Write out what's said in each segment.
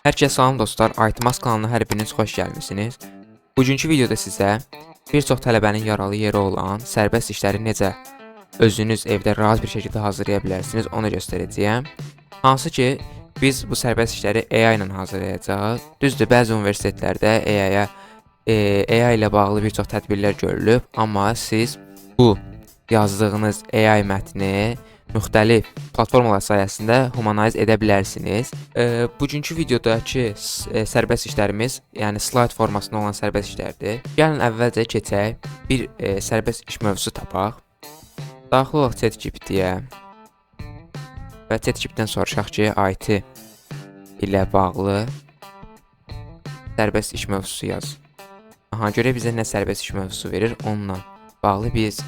Hər kəsə salam dostlar, ITMAS kanalına hər biriniz xoş gəlmisiniz. Bugünkü videoda sizə bir çox tələbənin yaralı yeri olan sərbəst işləri necə özünüz evdə rahat bir şəkildə hazırlaya bilərsiniz, onu göstərəcəyəm. Hansı ki, biz bu sərbəst işləri AI ilə hazırlayacağıq. Düzdür, bəzi universitetlərdə AI ilə bağlı bir çox tədbirlər görülüb, amma siz bu yazdığınız AI mətni müxtəlif platformalar sayəsində humanize edə bilərsiniz. Bugünkü videodakı sərbəst işlərimiz, yəni slide formasında olan sərbəst işlərdir. Gəlin əvvəlcə keçək, bir sərbəst iş mövzusu tapaq. Daxil olaq ChatGPT-yə və ChatGPT-dən soruşaq ki, IT ilə bağlı sərbəst iş mövzusu yaz. Aha, görək bizə nə sərbəst iş mövzusu verir, onunla bağlı biz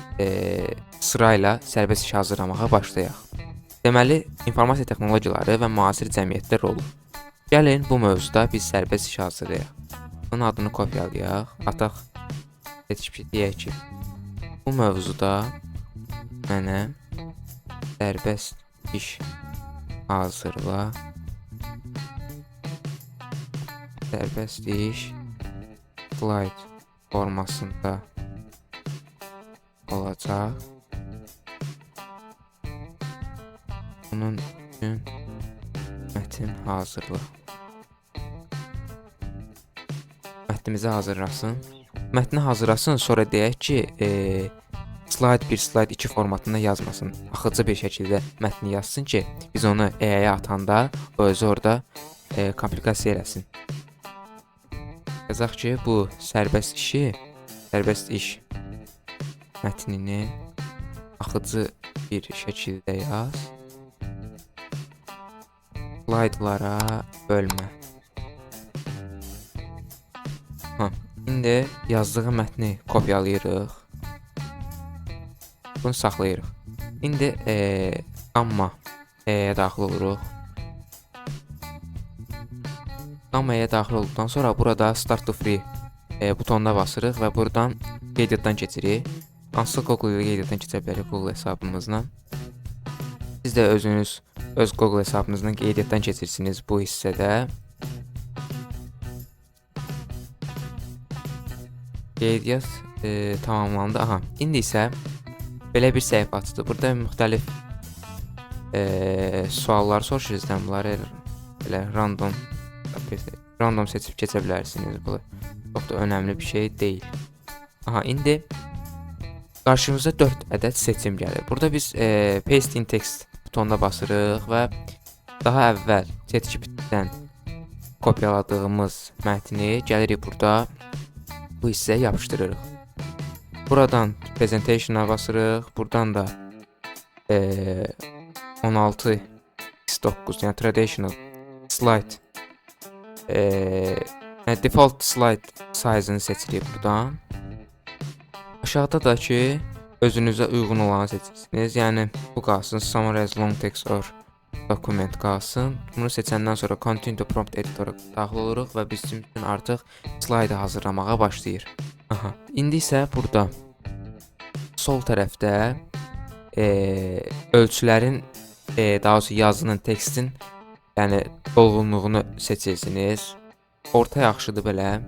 sırayla sərbəst iş hazırlamağa başlayaq. Deməli, informasiya texnologiyaları və müasir cəmiyyətdə rolu. Gəlin bu mövzuda biz sərbəst iş hazırlayaq. Bunun adını kopyalayaq, ataq ChatGPT, deyək ki, bu mövzuda mənə sərbəst iş hazırla. Sərbəst iş slide formasında olacaq. Bunun üçün mətin hazırla. Mətnimizi hazırlasın. Mətni hazırlasın, sonra deyək ki, slide 1, slide 2 formatında yazmasın. Axıcı bir şəkildə mətni yazsın ki, biz onu AI-ya atanda o özü orada komplikasiya eləsin. Yazaq ki, bu sərbəst işi, sərbəst iş mətnini axıcı bir şəkildə yaz. Slaytlara bölmə. Ha, indi yazdığı mətni kopyalayırıq. Bunu saxlayırıq. İndi Gamma E-yə daxil oluruq. Gamma E-yə daxil olduqdan sonra burada Start to Free butonuna basırıq və buradan qeydiyyatdan keçirik. Hansı Google ilə qeydiyyatdan keçə bilərik, Google hesabımızla. Siz də özünüz öz Google hesabınızdan qeydiyyatdan keçirsiniz bu hissədə. Qeydiyyat tamamlandı. Aha, indi isə belə bir səhifə açıldı. Burada müxtəlif suallar soruşur sizdən. Bunları elə random seçib keçə bilərsiniz. Bu çox da önəmli bir şey deyil. Aha, indi qarşımıza 4 ədəd seçim gəlir. Burada biz paste in text butonuna basırıq və daha əvvəl ChatGPT-dən kopyaladığımız mətni gəlirik burada bu hissəyə yapışdırırıq. Buradan presentation-a basırıq. Buradan da 16 x9, yəni traditional slide, yəni default slide size-ını seçirik buradan. Aşağıda da ki özünüzə uyğun olanı seçirsiniz. Yəni bu qalsın, summarize long text or document qalsın. Bunu seçəndən sonra continue to prompt editora daxil oluruq və bizim üçün artıq slaydı hazırlamağa başlayır. Aha. İndi isə burada sol tərəfdə ölçülərin, daha doğrusu yazının, tekstin, yəni dolğunluğunu seçirsiniz. Orta yaxşıdır belə.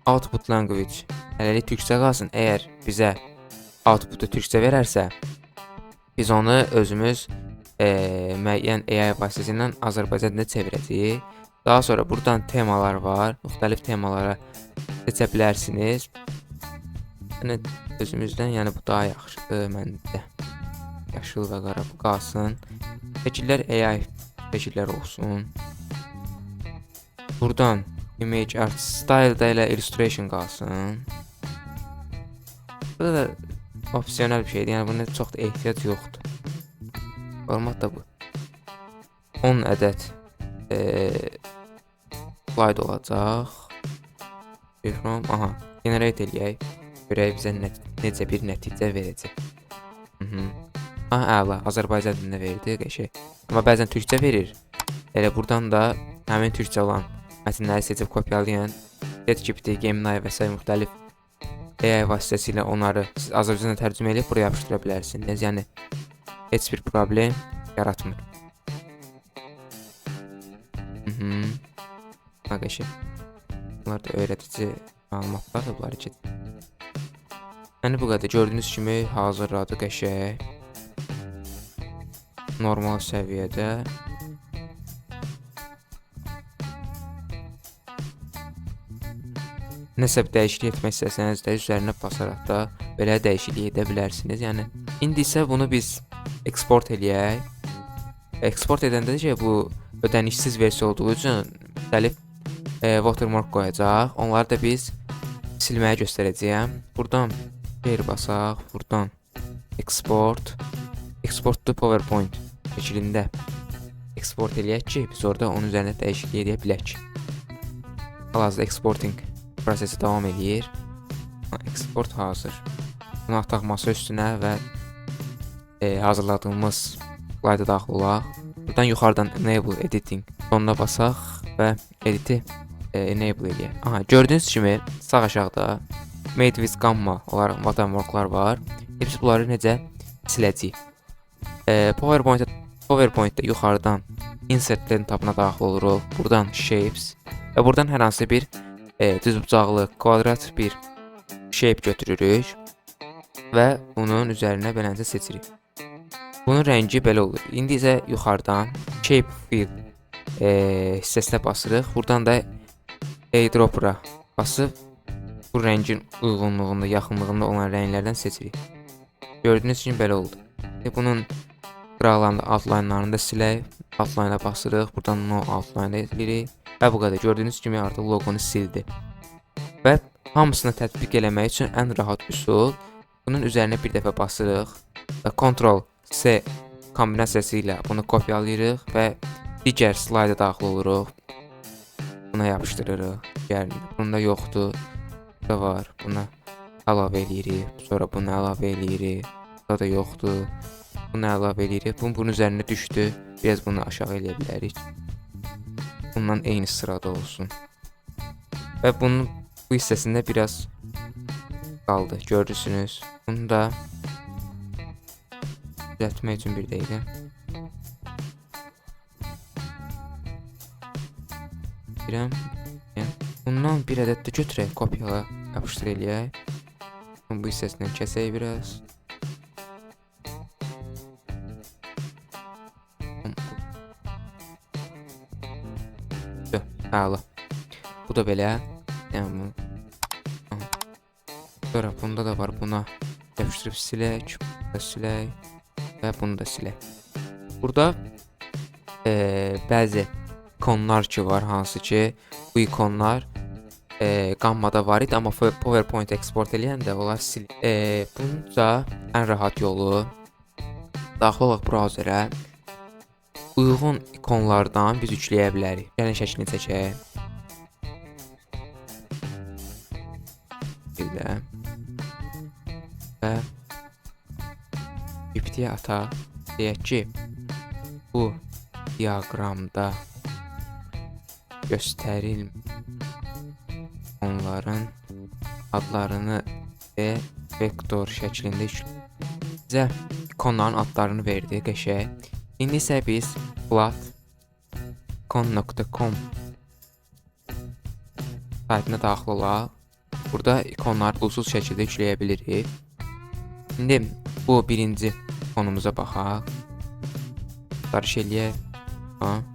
Output language hələlik türkcə qalsın. Əgər bizə outputu türkcə verərsə, biz onu özümüz müəyyən AI vasitəsilə Azərbaycan dilinə çevirəcəyik. Daha sonra buradan temalar var. Müxtəlif temalara seçə bilərsiniz. Yəni özümüzdən, yəni bu daha yaxşıdır məncə. Yaşıl və qara, bu qalsın. Şəkillər AI şəkillər olsun. Buradan image art style da elə illustration qalsın. Bu da opsional bir şeydir. Yəni buna çox da ehtiyac yoxdur. Format da bu. 10 ədəd slide olacaq. From, aha, generate eləyək. Görək bizə necə bir nəticə verəcək. Aha, əla, Azərbaycan dilində verdi, qəşəng. Amma bəzən türkcə verir. Elə buradan da həmin türkcə olan mətnləri seçib kopyalayın. ChatGPT, Gemini və sair müxtəlif AI vasitəsilə onları siz Azərbaycanca tərcümə edib buraya yapışdıra bilərsiniz. Yəni heç bir problem yaratmır. Qəşəng. Bunlar da öyrədici məlumatlardır, bunları keçin. Yəni bu qədər. Gördüyünüz kimi hazırladı qəşəng. Normal səviyyədə. Nəsə bir dəyişiklik etmək istəsəniz də üzərinə basaraq da belə dəyişiklik edə bilərsiniz. Yəni indi isə bunu biz eksport eləyək. Eksport edəndə ki, bu ödənişsiz versiya olduğu üçün müxtəlif watermark qoyacaq. Onları da biz silməyə göstərəcəyəm. Buradan share basaq, buradan export, export to PowerPoint şəklində eksport eləyək ki, biz orada onun üzərində dəyişiklik edə bilək. Hal-hazırda exporting prosesi davam eləyir. Eksport hazır. Bunu ataq masa üstünə və hazırladığımız slayda daxil olaq. Buradan yuxarıdan Enable Editing butonuna basaq və editi enable eləyək. Aha, gördüyünüz kimi sağ aşağıda Made with Gamma olaraq watermarklar var. Biz bunları necə siləcəyik? PowerPoint-də yuxarıdan Insert tabına daxil oluruq. Buradan Shapes və buradan hər hansı bir düzbucaqlı, kvadrat bir shape götürürük və bunun üzərinə beləcə seçirik. Bunun rəngi belə olur. İndi isə yuxarıdan Shape Fill hissəsinə basırıq. Buradan da Eyedropper-a basıb bu rəngin uyğunluğunda, yaxınlığında olan rənglərdən seçirik. Gördüyünüz kimi belə oldu. Bunun qıraqlarında outline-larını da silək. Outline-a basırıq. Buradan no outline edirik. Və bu qədər. Gördüyünüz kimi artıq loqonu sildi. Və hamısını tətbiq eləmək üçün ən rahat üsul, bunun üzərinə bir dəfə basırıq və Ctrl C kombinasiyası ilə bunu kopyalayırıq və digər slayda daxil oluruq. Buna yapışdırırıq. Digərini. Bunda yoxdur. Burada var. Buna əlavə eləyirik. Sonra bunu əlavə eləyirik. Burada da yoxdur. Bunu əlavə eləyirik. Bunun üzərinə düşdü. Biraz bunu aşağı eləyə bilərik. Bundan eyni sırada olsun. Və bunun bu hissəsində biraz qaldı. Görürsünüz. Bunu da düzəltmək üçün bir dəqiqə. Bilirəm. Bundan bir ədəd də götürək, kopyala, yapışdır eləyək. Bunu bu hissəsindən kəsək biraz. Əla. Bu da belə. Yəni bu. Sonra bunda da var, buna yapışdırıb silək, bunu da silək və bunu da silək. Burada bəzi ikonlar ki var, hansı ki bu ikonlar Gamma'da var idi, amma PowerPoint eksport eləyəndə onlar sil. Bunun da ən rahat yolu, daxil olaq brauzerə, uyğun ikonlardan biz yükləyə bilərik. Gəlin şəklini çəkək. Bir də və GPT-yə ataq. Deyək ki, bu diaqramda göstərilməyən onların adlarını və vektor şəklində bizə ikonların adlarını verdi qəşəng. İndi isə biz flaticon.com saytına daxil olaq. Burada ikonları pulsuz şəkildə yükləyə bilirik. İndi bu birinci ikonumuza baxaq. Axtarış eləyək.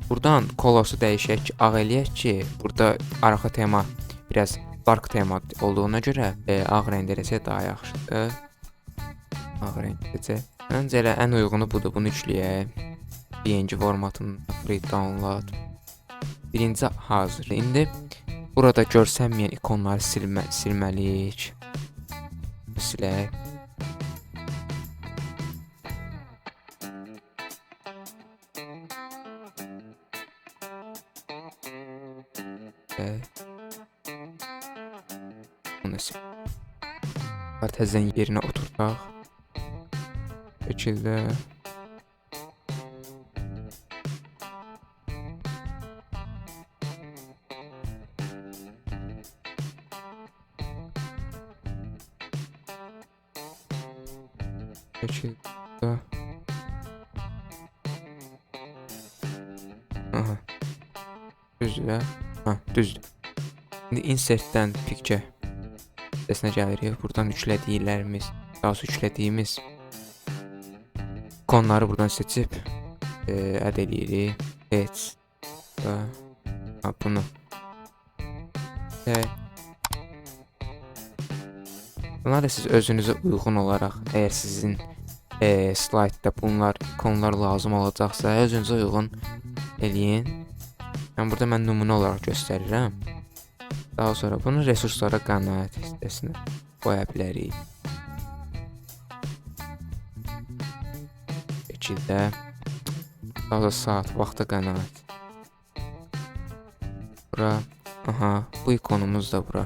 Buradan kolosu dəyişək ki, ağ eləyək ki, burada arxa tema biraz dark tema olduğuna görə ağ rəngdə eləsək daha yaxşıdır. Ağ rəngdə eləyəcək. Məncə elə ən uyğunu budur. Bunu yükləyək. PNG formatında free download. Birinci hazır. İndi burada görsənməyən ikonları silməliyik. Silək. Bunu sil. Təzədən yerinə oturtaq. Şəkildə. Şəkildə. Aha. Düzdür. Ha, düzdür. İndi insertdən picture hissəsinə gəlirik. Buradan yüklədiklərimiz, daha doğrusu yüklədiyimiz ikonları buradan seçib add eləyirik. Evet. Və ha, bunu. Evet. Bunlar da siz özünüzə uyğun olaraq, əgər sizin slaytda bunlar ikonlar lazım olacaqsa, özünüzə uyğun eləyin. Yəni burada mən nümunə olaraq göstərirəm. Daha sonra bunu resurslara qənaət hissəsinə qoya bilərik. Şəkildə. Daha sonra saat, vaxta qənaət. Bura, aha, bu ikonumuz da bura.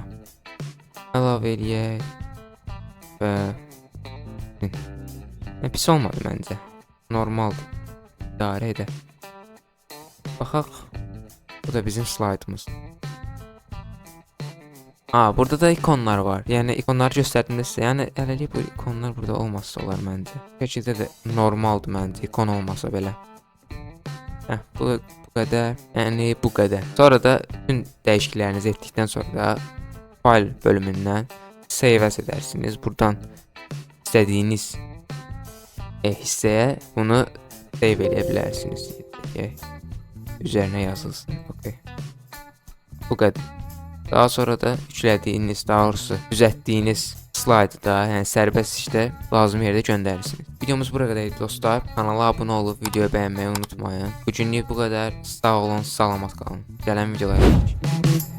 Əlavə eləyək və nə pis olmadı məncə. Normaldır. İdarə edər. Baxaq. Bu da bizim slaydımız. Aa, burada da ikonlar var. Yəni ikonları göstərdim də sizə. Yəni hələlik bu ikonlar burada olmasa olar məncə. Şəkildə də normaldır məncə, ikon olmasa belə. Heh, bu qədər. Yəni bu qədər. Sonra da bütün dəyişikliklərinizi etdikdən sonra da fayl bölümündən save as edərsiniz. Buradan istədiyiniz hissəyə bunu save eləyə bilərsiniz. Üzərinə yazılsın. Okay. Bu qədər. Daha sonra da yüklədiyiniz, daha doğrusu düzəltdiyiniz slaydı da, yəni sərbəst işdə lazım yerdə göndərirsiniz. Videomuz bura qədər idi dostlar. Kanala abunə olub videoyu bəyənməyi unutmayın. Bugünlük bu qədər. Sağ olun, salamat qalın. Gələn videolara görüşürük.